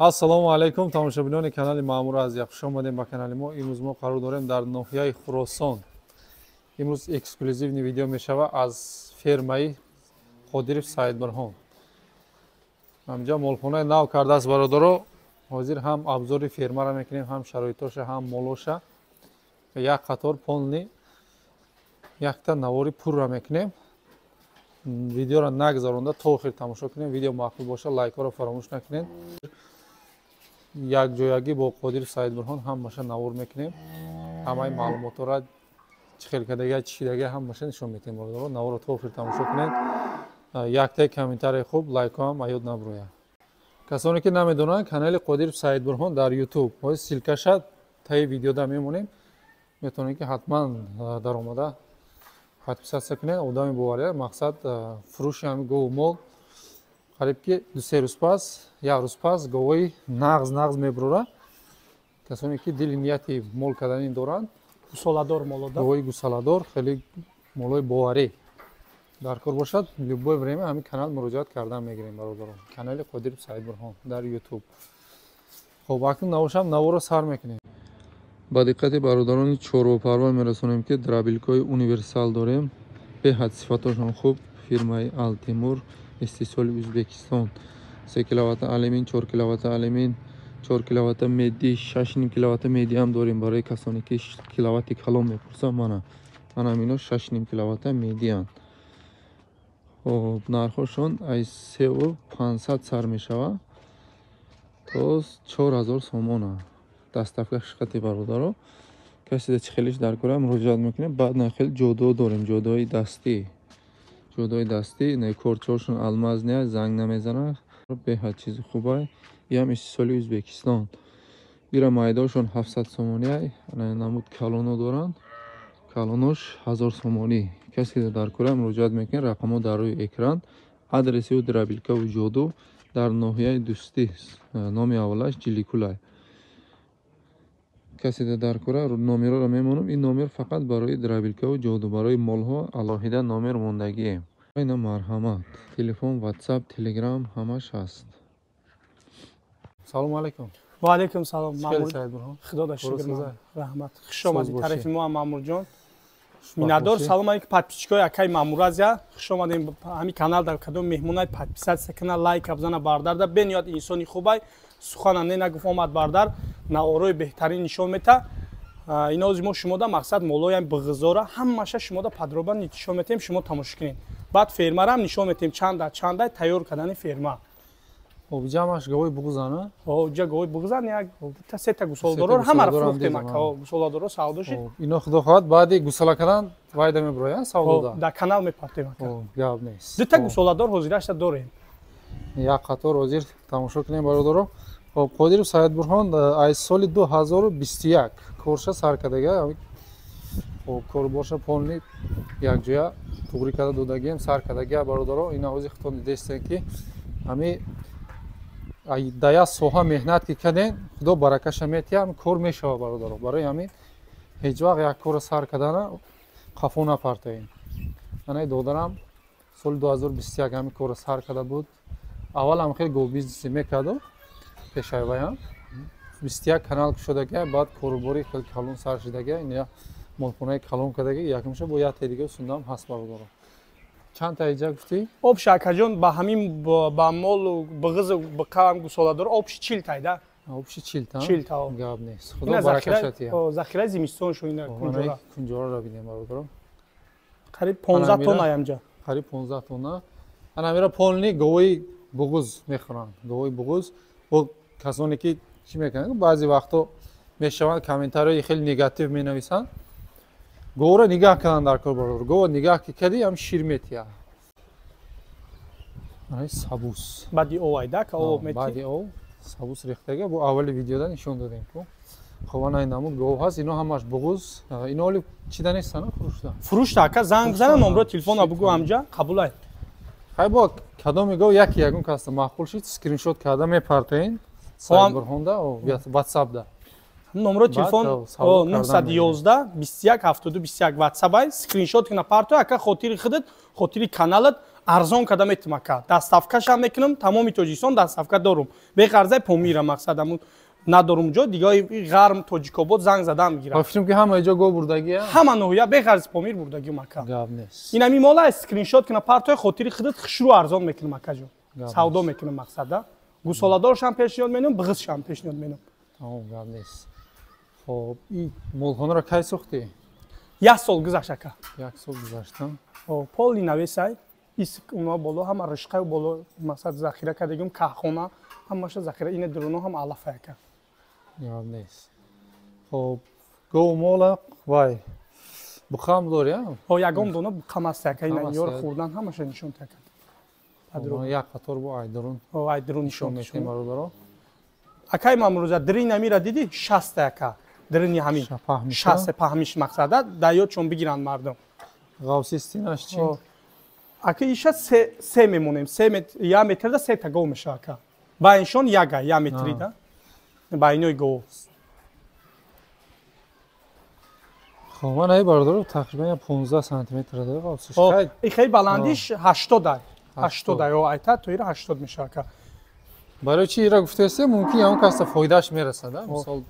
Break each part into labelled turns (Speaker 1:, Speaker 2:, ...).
Speaker 1: Ассалому алайкум, тамошобинони канали Маъмур Азия, хуш омадем ба канали мо. Имрӯз мо қарор дорем дар ноҳияи Хуросон. Имрӯз эксклюзивный видео мешава аз фермаи Қодиров Саидбурҳон. Ҳамҷа молхонаи нав кардааст бародаро. Ҳозир ҳам абзори фермаро мекунем, ҳам шароитоша, ҳам молоша. Як қатор полни якта навори пурра мекунем. Видеоро нагзаронда то охир тамошо кунем. Видео маъқул боша, лайкҳоро фаромӯш накунед. Якҷоягӣ бо Қодир Саидбурҳон ҳамаша навор мекунем. Ҳамаи маълумотҳоро чӣ хел кардага, чӣ шидага ҳамаша нишон медиҳем бародаро. Наворро то охир тамошо кунед. Яктаи комментарияи хуб, лайкҳо ҳам аёд набурӯяд. Касоне ки намедонанд, канали Қодир Саидбурҳон дар YouTube, ҳозир ссылкаша таи видеода мемонем. Метавонед ки ҳатман даромада подписаться кунед. Одами бовария, мақсад фурӯши ҳами гову мол қариб ки ду-се рӯз пас, як рӯз пас говои нағз нағз мебурора. Касоне ки дили нияти мол карданӣ доранд,
Speaker 2: гусоладор молода,
Speaker 1: говои гусоладор, хеле молои боварӣ дар кор бошад, любое время ҳамин канал муроҷиат кардан мегирем бародарон. Канали Қодир Саидбурҳон дар YouTube. Хоб, акнун навошам наворо сар мекунем.
Speaker 3: Ба диққати бародарони чорвопарвар мерасонем, ки дробилкаҳои универсал дорем. Беҳад сифатошон хуб, фирмаи Алтимур, истеҳсоли Ӯзбекистон. 3 киловатта алюмин, 4 киловатта алюмин, 4 киловатта меди, 6,5 киловатта меди ҳам дорем барои касоне ки киловатти калон мепурсанд. Мана ино 6,5 киловатта медианд. Хоб, нархошон аз 3500 сар мешавад то 4000 сомона. Доставка шиқати бародаро. Касе чӣ хелиш дар кора муроҷиат мекунем. Баъд на хел ҷодо дорем, ҷодои дастӣ. Ҷодои дастӣ, не корчошон алмаз не, занг намезанад. Беҳад чизи хубай. Иам истеҳсоли Ӯзбекистон. Ира майдошон 700 сомонӣ, намуд калоно доранд. Калонош 1000 сомонӣ. Касе дар кора муроҷиат мекунем, рақамҳо дар рӯи экран. Адреси ӯ дробилкаву ҷоду дар ноҳияи Дӯстӣ, номи аввалаш Ҷиликулай. Касе дар кора номерро мемонам. Ин номер фақат барои дробилкаву ҷоду, барои молҳо алоҳида номер мондагием. Ина марҳамат, телефон, WhatsApp, Telegram ҳамаш ҳаст.
Speaker 1: Салому алайкум.
Speaker 2: Ва алайкум салом.
Speaker 1: Маъмур Саидбурҳон.
Speaker 2: Худо да шукр. Раҳмат. Хуш омадед тарафи мо, Маъмурҷон. Миннатдор. Салом алейкум подписчикои акаи Маъмур Азия. Хуш омадем ҳамин канал дар кадом меҳмонай подписаться кана, лайк бзана бардарда. Бениёд инсони хубай. Сухана не нагуфт омад бардар, наорои беҳтарин нишон мета. Инози мо шумода мақсад молоям бағизора ҳамаша шумода подробно нишон метем, шумо тамошо кунед. Баъд фермарам нишон метем чанда чанда тайёр кардани ферма.
Speaker 1: Хоб, ҷамъаш говои буғзана?
Speaker 2: Ҳо, ҷа говои буғзан, як та сета гусоладоро ҳамаро фурӯхтем ака. Гусоладоро савдо шид.
Speaker 1: Ино худо хоҳад баъди гусала кардан вайда мебуроянд савдода.
Speaker 2: Дар канал мепартем ака.
Speaker 1: Гап нест.
Speaker 2: Дута гусоладор ҳозирашта дорем.
Speaker 1: Як қатор ҳозир тамошо кунем бародаро. Хоб, Қодиров Саидбурҳон аз соли 2021 корша сар кардага. Хоб, корборша полни якҷоя туғрӣ карда додагием, сар кардагия бародаро. Ина ҳозир худтон дидестем, ки ҳами да як соҳа меҳнат ки кардем, худо баракаша метиҳад, кор мешава бародаро. Барои ҳамин ҳеҷ вақт як корро сар кардана қафо напартоем. Анаи додарам соли 2021 ҳамин корро сар карда буд. Аввал ҳам хеле говбизнесе мекарду, пешайваям 21 канал кушодага, баъд корубори хеле калон сар шидага, ин молхонаи калон кардага, якумша бо як дига сундам ҳаст бародаро. Чанд та иҷа гуфтӣ?
Speaker 2: Обши акаҷон, ба ҳамин ба молу бағизу биқавам гусола дор, обши 40 тайда.
Speaker 1: Обши 40 та?
Speaker 2: 40 та.
Speaker 1: Гап нест. Худо баракаша тия.
Speaker 2: Захираи зимистон шу ина кунҷора.
Speaker 1: Кунҷораро бинем бародаро.
Speaker 2: Қариб 15 тонна аямҷа.
Speaker 1: Қариб 15 тонна. Ана ҳамира полни говои буғуз мехӯранд. Говои буғуз. Бо касоне ки чӣ мекунанд, баъзе вақто мешаванд комментариҳои хеле негатив менависанд. Говро нигаҳ карданд дар кор бародар. Гова нигаҳ ки кардӣ, ҳам шир метиҳад. Ай сабус.
Speaker 2: Баъди ов айда, ка ов метиҳад.
Speaker 1: Баъди ов сабус рехтага, бо аввали видеода нишон додем ку. Хоб, ана ин намуд гов ҳаст, ино ҳамаш буғуз. Ино оли чида нестанд, фурӯшта?
Speaker 2: Фурӯшта ака, занг бизана, номро телефона бугӯ ҳамҷа, қабулай.
Speaker 1: Хай, бо кадоми гов яке ягон каста маъқул шид, скриншот карда мепартоен Саидбурҳонда, WhatsApp-да.
Speaker 2: Номро телефон 911 21 72 21 WhatsApp ай, скриншот кина парто ака, хотири худат, хотири каналат арзон карда метим ака. Доставкашам мекунам, тамоми Тоҷикистон доставка дорум. Беғарзаи Помира мақсад амун надорум ҷо, дигаи ғарм Тоҷикобод занг задам гирам.
Speaker 1: Фикрам ки ҳама ҷо гов бурдагия?
Speaker 2: Ҳама ноҳия беғарзи Помир бурдагиум ака.
Speaker 1: Гап нест.
Speaker 2: Ин ҳами мола скриншот кина парто, хотири худат хушрӯ арзон мекунам акаҷон. Савдо мекунам мақсада. Гусоладоршам пешниҳод менам, бағизшам пешниҳод менам.
Speaker 1: Тамом, гап нест. Хоб, ин молхонаро кай сохтӣ?
Speaker 2: Як сол гузашт ака.
Speaker 1: Як сол гузашта.
Speaker 2: Поли навесай, ис уно боло ҳама ришқаю боло мақсад захира кардагим, кахона ҳамаша захира, ина дуруно ҳам алафа ака.
Speaker 1: Гап нест. Хоб, гов мола вай буқам дори, а?
Speaker 2: О, ягон дона буқам аст ака, ина ёр хӯрдан ҳамаша нишон така.
Speaker 1: Як қатор бо айдурун.
Speaker 2: О, айдурун нишон
Speaker 1: метем бародаро.
Speaker 2: Акай мамрӯза дрин амира дидӣ 60 ака. Дрини ҳамин 60 паҳмиш мақсада да ёдшон бигиранд мардум.
Speaker 1: Ғавси стинаш чи?
Speaker 2: Ака, иша се мемонем, се метр, я метрда се та гов меша ака. Байншон яга, я метрида. Байнои гов.
Speaker 1: Хоб, ман ай бародаро тақрибан 15 сантиметр дора ғавсиш.
Speaker 2: И хеле баландиш 80 ай. 80 ай, айта то ира 80 меша ака.
Speaker 1: Барои чи ира гуфтаесте, мумкин ягон касда фоидааш мерасад, мисол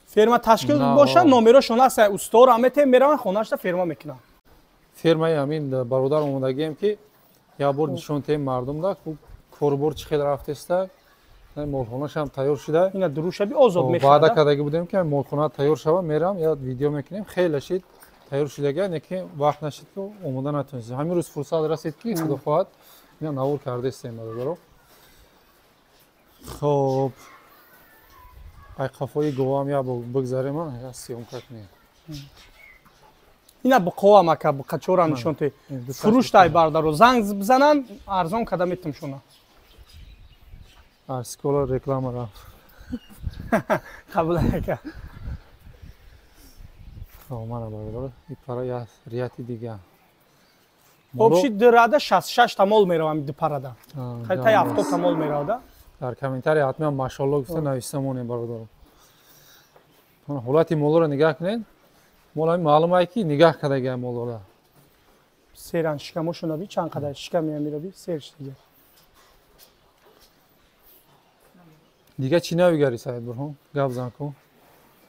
Speaker 2: ферма ташкил бошад, номерошон ҳаст, устора метем, мераванд хонашда ферма мекунанд.
Speaker 1: Фермаи ҳамин бародар омодагием ки як бор нишон тиҳем мардумда, корубор чӣ хел рафтеста, молхонашам тайёр шуда.
Speaker 2: Ина дурушаби озод мехӯрад.
Speaker 1: Ваъда кардагӣ будем ки молхона тайёр шава, мерам я видео мекунем. Хеле шид тайёр шудага, не ки вақт нашид ки омода натонистем. Ҳамин рӯз фурсат расид ки худо хоҳад ина навор кардаистем бародаро. Хоб, ай қафои говам як бигзарем, я съёмка кунем.
Speaker 2: Ина буқовам ака, буқачора нишон те. Фурӯштай бардаро, занг бизананд, арзон карда метам шуна.
Speaker 1: Арскола реклама рафт.
Speaker 2: Қабул ака.
Speaker 1: Хоб, мана бародаро, и пара я рияти дига.
Speaker 2: Обши дирада 66 та мол меравам ди парада. Хай тай 70 та мол меравада.
Speaker 1: Дар комментария ҳатман машалло гуфта нависта монем бародаро. Ҳолати молоро нигаҳ кунед. Мол ҳамин маълум ай ки нигаҳ кардагиам молоро.
Speaker 2: Серан шикамошона би чанд қадар шиками амира би сер шидаги.
Speaker 1: Дига чӣ навигари, Саидбурҳон? Гап зан кун.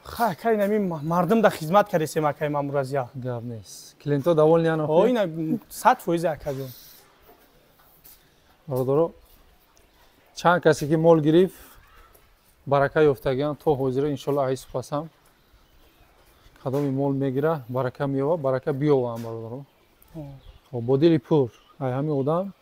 Speaker 2: Ха, акай, нами мардум да хизмат кардесем, акай Мамуразия.
Speaker 1: Гап нест. Клиентҳо довольны ан?
Speaker 2: О, ина 100% акаҷон.
Speaker 1: Бародаро, чанд касе ки мол гирифт, барака ёфтагиан то ҳозира, иншолло айс пасам кадоми мол мегира, барака меёва, барака биёваам бародаро. Хоб, бо дили пур ай ҳамин одам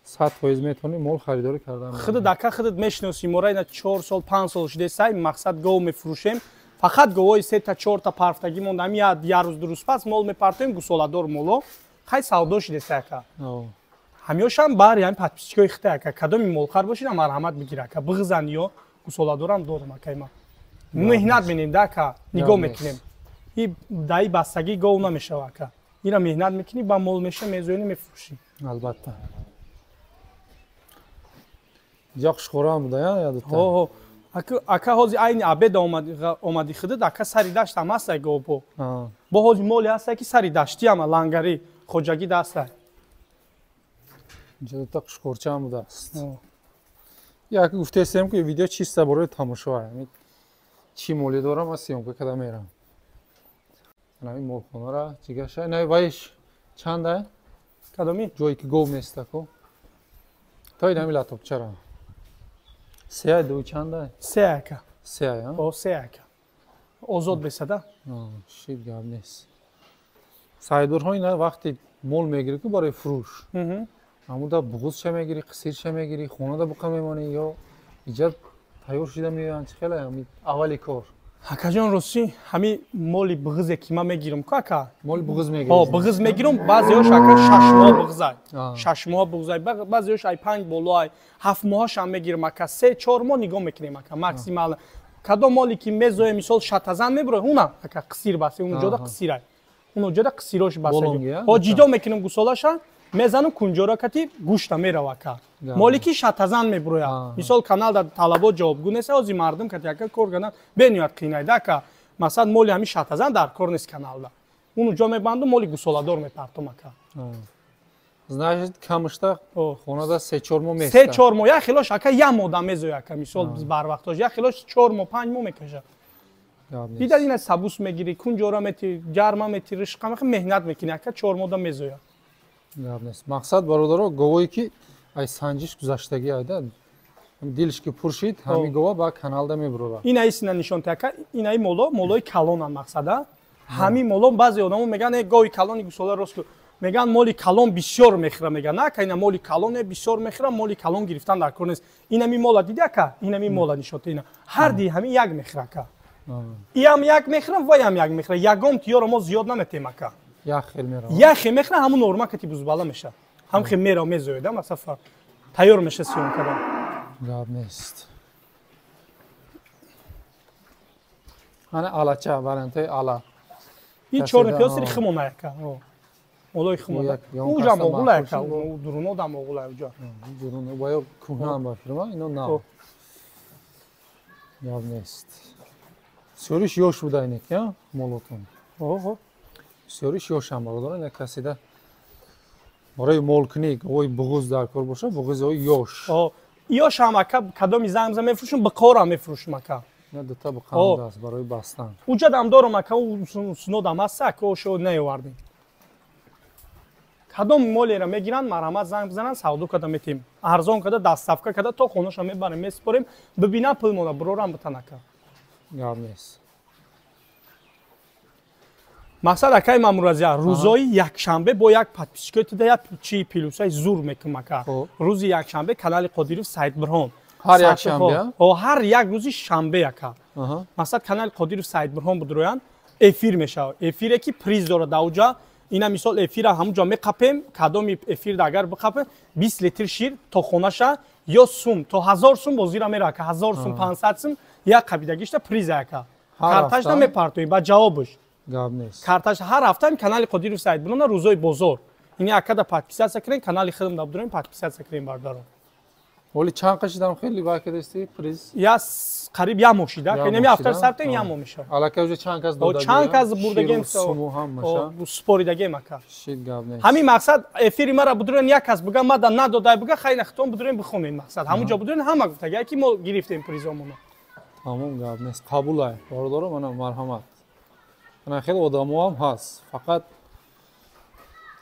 Speaker 1: 100% метавонӣ мол харидорӣ кардан.
Speaker 2: Худат ака, худат мешиносӣ мора, ина 4 сол 5 сол шудесай, мақсад гов мефурӯшем. Фақат говои сета чорта парфтагӣ монда, ҳами як рӯз ду рӯз пас мол мепартоем, гусоладор моло. Хай савдо шудесай ака. Ҳамёшам баҳри ҳами подписчикои хита ака. Кадоми молхар бошид, марҳамат бигир ака. Биғзан ё гусоладорам дорам акай ма. Меҳнат менем да ака, нигоҳ мекунем. И даи бастагӣ гов намешава ака. Ира меҳнат мекунӣ, ба мол меша, мезоёнӣ, мефурӯшӣ.
Speaker 1: Албатта. Ҷо хушхӯрам буда, я дута.
Speaker 2: Ҳо, ака ҳози айни абед омади худат, ака сари даштам ҳастай говпо. Бо ҳози моле ҳастай ки сари даштиама, лангари, хоҷагӣ дастай.
Speaker 1: Инҷа дута хушхӯрчаам будааст. Як гуфтаистем ки видео чиста барои тамошо. Чӣ моле дорам, ман съёмка карда мерам. Ҳамин молхонара чигаша. Ина вайш чанда?
Speaker 2: Кадоми?
Speaker 1: Ҷое ки гов неста ку. То ин ҳамин латопчара. Сея ду чанда?
Speaker 2: Се ака.
Speaker 1: Сея,
Speaker 2: а? О, се ака. Озод бесада?
Speaker 1: Шид гап нест. Сайдурҳо ина вақти мол мегирӣ ку барои фурӯш. Ҳамуда буғузша мегирӣ, қисирша мегирӣ, хонада буқа мемонӣ ё иҷа тайёр шида меоянд, чӣ хеле аввали кор?
Speaker 2: Акаҷон, ростӣ ҳами моли буғузе ки ман мегирам ку ака.
Speaker 1: Моли буғуз мегирӣ?
Speaker 2: Ҳо, буғуз мегирам, баъзеҳош ака 6 моҳ буғузай. 6 моҳ буғузай, баъзеҳош ай 5 болоай, 7 моҳашам мегирам ака, 3-4 моҳ нигоҳ мекунем ака, максимально. Кадом моле ки мезоя, мисол шатазан мебуроя, уна ака қисир басе, он ҷода қисирай. Он ҷода қисирош басе. Ҳо, ҷидо мекунам гусолаша, мезанам кунҷора кати гӯшта мерава ака. Моле ки шатазан мебуроя. Мисол каналда талабот ҷавобгӯ нест, ҳози мардум кати ака кор кардан бениҳоят қинайда ака. Масалан моли ҳами шатазан дар кор нест каналда. Уну ҷо мебандум, моли гусоладор мепартом ака.
Speaker 1: Значит, камышта хонада 3-4 моҳ места.
Speaker 2: 3-4 моҳ, як хелош ака як моҳ мезоя ака, мисол барвақтош, як хелош 4 моҳ, 5 моҳ мекаша. Дида ина сабус мегирӣ, кунҷора мети, ҷарма мети, ришқа мехи, меҳнат мекунӣ ака, 4 моҳ мезоя.
Speaker 1: Гап нест. Мақсад бародаро говое ки ай санҷиш гузаштагӣ айда. Дилш ки пур шид, ҳами гова ба каналда мебурора.
Speaker 2: Ина исина нишон та ака, инаи моло, молои калонан мақсада. Ҳами моло баъзе одамо меган, гови калони гусола рост ку. Меган моли калон бисёр мехӯра, меган ака, ина моли калоне бисёр мехӯра, моли калон гирифтан дар кор нест. Инами мола диди ака, инами мола нишон та ина. Ҳар ди ҳами як мехӯра ака. Иам як мехӯра, ваям як мехӯра. Ягон тиёро мо зиёд наметем ака.
Speaker 1: Як хел мерава.
Speaker 2: Як хел мехӯра, ҳамун норма кати бузбала меша. Ҳам хел мера мезояда, масалан тайёр меша съёмка кардан.
Speaker 1: Гап нест. Ана алача, вариантҳои ала.
Speaker 2: Ин чорни пиёз химона ака. Молои химона. Уҷа моғула ака, дуруно да моғула уҷа.
Speaker 1: Дуруно баё кӯҳнаам ба фирма, ино нав. Гап нест. Бисёриш ёш буда инек, я молотон.
Speaker 2: Ҳо.
Speaker 1: Бисёриш ёшам бародарон, як касида барои молкунӣ говои буғуз дар кор боша, буғузи ёш.
Speaker 2: Ҳо, ёшам ака, кадоми занг мефурӯшам, биқорам мефурӯшам ака.
Speaker 1: На дута биқам даст барои бастан.
Speaker 2: Уҷадам дорам ака, сунодам аст, ака ошо наёвардем. Кадом молеро мегиранд, марҳамат занг бизананд, савдо карда метем. Арзон карда, доставка карда, то хонаша мебарем, месупорем, бибинам пул мода, бурорам битан ака.
Speaker 1: Гап нест.
Speaker 2: Мақсад акаи Мамуразия, рӯзои якшанбе бо як подписчикои тида як чи плюсаи зур мекунам ака. Рӯзи якшанбе канали Қодиров Саидбурҳон.
Speaker 1: Ҳар якшанбе?
Speaker 2: Ҳо, ҳар як рӯзи шанбе ака. Мақсад канали Қодиров Саидбурҳон будроянд, эфир мешавад. Эфире ки приз дорад дар уҷа. Ина мисол эфира ҳамунҷо меқапем, кадоми эфирда агар биқапем, 20 литр шир то хонаша ё сум, то 1000 сум бозира мера ака, 1000 сум, 500 сум як қабидагишта приз ака. Карташда мепартоем ба ҷавобш.
Speaker 1: Гап нест.
Speaker 2: Карташ ҳар ҳафта канали Қодиров Саидбурҳон рӯзои бозор. Ини акада подписаться кунем, канали худам да будурем, подписаться кунем бародарон.
Speaker 1: Оли чанд қашидам хеле вакидасти приз?
Speaker 2: Я қариб як моҳ шида, ки неми ҳафта сабтем як моҳ мешавад.
Speaker 1: Аллакай уже чанд кас додагем?
Speaker 2: Чанд кас бурдагем,
Speaker 1: суму ҳамаша.
Speaker 2: Споридагем ака.
Speaker 1: Шид гап нест.
Speaker 2: Ҳамин мақсад эфири мара будурен як кас буга, мада надодай буга, хайна хитон будурен бихонем мақсад. Ҳамун ҷо будурен ҳама гуфтага ки мо гирифтем призомона.
Speaker 1: Тамом, гап нест. Қабулай. Бародаро, мана марҳамат. Ана хеле одамо ҳам ҳаст. Фақат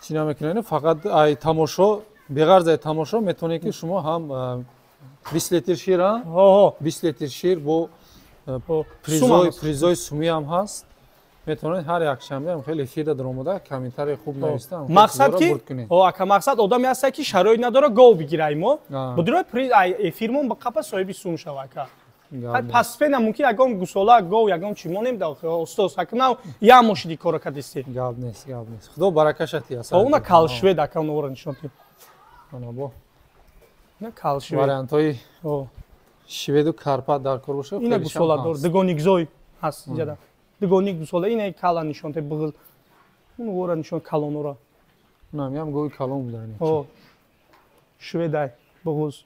Speaker 1: чӣ намекунед? Фақат ай тамошо, беғарз ай тамошо метавонед ки шумо ҳам 20 литр шир, 20 литр шир бо призои сумӣ ҳам ҳаст. Метавонед ҳар якшанбе ҳам хеле эфирда даромада комментарии хуб нависта.
Speaker 2: Мақсад ки ака мақсад одаме ҳаста ки шароит надора гов бигирай мо. Будирои приз ай эфирмон ба қапа соҳиби сум шава ака. Паспена мумкин ягон гусола гов ягон чӣ монем да устод ака нав як мошиди кора кадисти.
Speaker 1: Гап нест, гап нест. Худо баракашат
Speaker 2: диҳад. Уна калшвед ака онора нишон диҳ.
Speaker 1: Ана бо.
Speaker 2: На кал швед.
Speaker 1: Вариантҳои шведу Карпат дар кор боша.
Speaker 2: Ина гусоладор, дигоникзой ҳаст инҷада. Дигоник гусола, ина кала нишон те буғил. Он вора нишон калонора.
Speaker 1: Нам ям гови калон буда ини.
Speaker 2: О. Шведай, буғуз.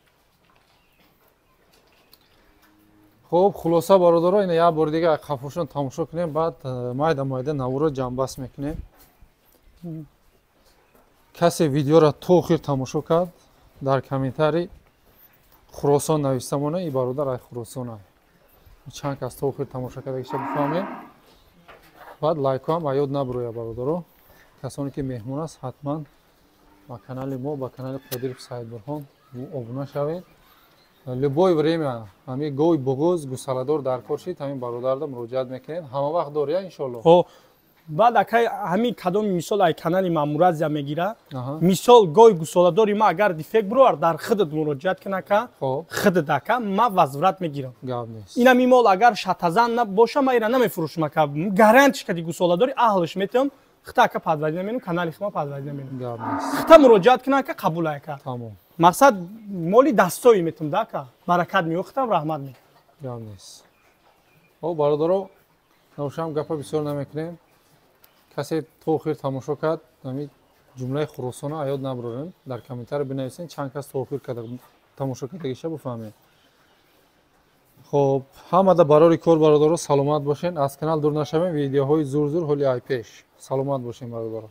Speaker 1: Хуб, хулоса бародаро, ина як бори дига қафошон тамошо кунем, баъд майда майда наворо ҷамъбаст мекунем. Касе видеоро то охир тамошо кард, дар комментарий Хуросон нависта мона, и бародар ай Хуросон ай. Чанд кас то охир тамошо кардагиша бифаҳмем. Баъд лайкҳоам аёд набуроя бародаро. Касоне ки меҳмон аст, ҳатман ба канали мо, ба канали Қодиров Саидбурҳон обуна шавед. Любое время ҳамин гови буғуз гусаладор дар кор шид, ҳамин бародарда муроҷиат мекунед. Ҳама вақт дория иншоалло.
Speaker 2: Хо, баъд акай ҳамин кадом мисол ай канали Мамуразия мегира, мисол гови гусоладори ма агар дефект бировар, дар худат муроҷиат кун ака, худат ака, ма возврат мегирам.
Speaker 1: Гап нест.
Speaker 2: Инам ин мол агар шатазан боша, ма ира намефурӯшам ака. Гарантиш кади гусоладори аҳлш метиҳам, хита ака подводи наменам, канали хима подводи наменам.
Speaker 1: Гап нест.
Speaker 2: Хита муроҷиат кун ака, қабул ака.
Speaker 1: Тамом.
Speaker 2: Мақсад моли дастои метум да ака. Баракат меохтам, раҳмат ме.
Speaker 1: Гап нест. Хоб бародаро, навшам гапа бисёр намекунем. Касе то охир тамошо кард, ҳамин ҷумлаи Хуросона аёд набурорем. Дар комментарио бинависен чанд кас то охир тамошо кардагиша бифаҳмед. Хоб, ҳамада барори кор бародаро, саломат бошен. Аз канал дур нашавем, видеоҳои зур-зур ҳоли ай пеш. Саломат бошен бародаро.